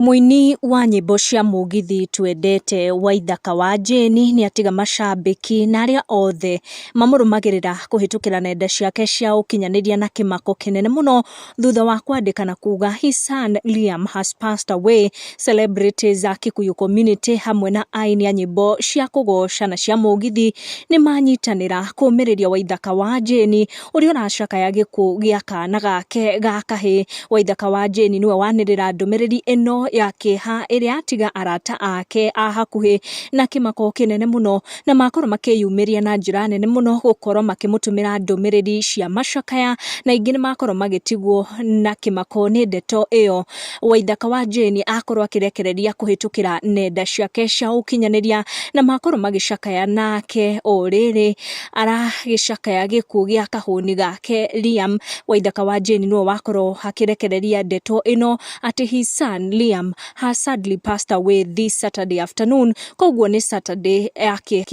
Mũini wa nyĩmbo cia mũgithi twendete Waithaka wa Jane nĩatiga macambĩki na arĩa othe mamũrũmagĩrĩra kũhĩtũkĩra nenda ciake cia ũkinyanĩria na kĩmako kĩnene mũno thutha wa kwandĩka na kuga his son Liam has passed away. Celebrities a Kikuyu community hamwe na aini a nyĩmbo cia kũgoca na cia mũgithi nĩmanyitanĩra kũmĩrĩria Waithaka wa Jane ũrĩa ũracakaya gĩkuũ gĩa kana gake ga kahĩĩ. Waithaka wa Jane nĩwe wanĩrĩra ndũmĩrĩri ĩno ya kĩeha ĩrĩa atiga arata ake a hakuhĩ na kĩmako kĩnene mũno, na makorwo makĩyumĩria na njĩra nene mũno gũkorwo makĩmũtũmĩra ndũmĩrĩri cia macakaya, na ingĩ nĩmakorwo magĩtigwo na kĩmako nĩ ndeto ĩyo. Waithaka wa Jane akorwo akĩrekereria kũhĩtũkĩra nenda ciake cia ũkinyanĩria na makorwo magĩcakaya nake o rĩrĩ aragĩcakaya gĩkuũ gĩa kahũni gake Liam. Waithaka wa Jane nĩwe wakorwo akĩrekereria ndeto ĩno atĩ his son Liam has sadly passed away this Saturday afternoon, koguo nĩ Saturday ya